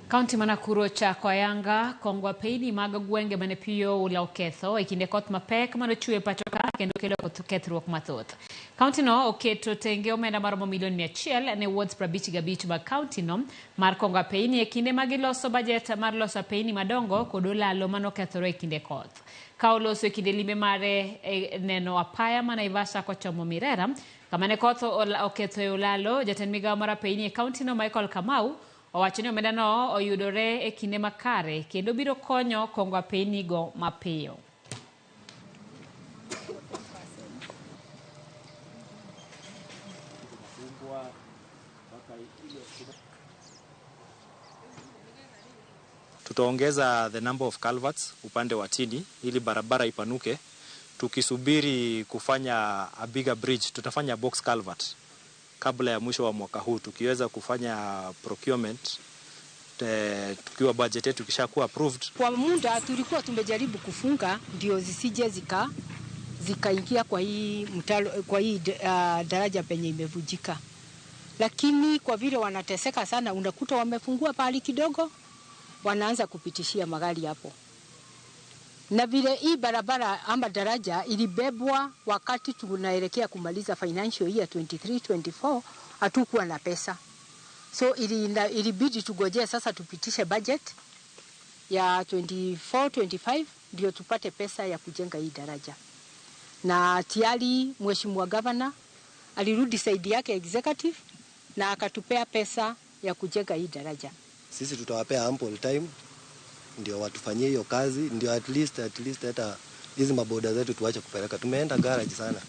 Kaunti ma Nakuru ochako ayanga kongo apeyni mag gwenge mane pi oula oketho e kinde koth mapek manochwe e pacho ka kendo kelo kethruok mathoth. Kaunti no oketo tenge omenda maromo milion 100 ne wards 55 mag kaunti no mar kongo apeyni e kinde ma giloso bajet mar loso apeyni madongo kod olalo manokethore e kinde koth. Ka oloso e kinde limbe mare e neno apaya ma Naivasha kochomo Mirera kama ne koth oketho e olalo, jatend migawo mar apeyni e kaunti no Michael Kamau owacho ni omenda no oyudore e kinde makare kendo biro konyo kongo apeyni go mapiyo. Tutaongeza the number of culverts upande wa chini ili barabara ipanuke. Tukisubiri kufanya a bigger bridge, tutafanya box culvert kabla ya mwisho wa mwaka huu. Tukiweza kufanya procurement, tukiwa budget yetu ikishakuwa approved. Kwa muda tulikuwa tumejaribu kufunga ndio zisije zikaingia kwa hii mtaro, kwa hii daraja penye imevunjika. Lakini kwa vile wanateseka sana, unakuta wamefungua pahali kidogo, wanaanza kupitishia magari hapo. Na vile hii barabara ama daraja ilibebwa wakati tunaelekea kumaliza financial year 23-24, hatukuwa na pesa. So ilibidi tugojee sasa tupitishe budget ya 24-25 ndio tupate pesa ya kujenga hii daraja. Na tayari Mheshimiwa Governor alirudi side yake executive na akatupea pesa ya kujenga hii daraja. Sisi tutawapea ample time ndio watufanyie hiyo kazi, ndio at least hata hizi maboda zetu tuache kupeleka. Tumeenda garage sana.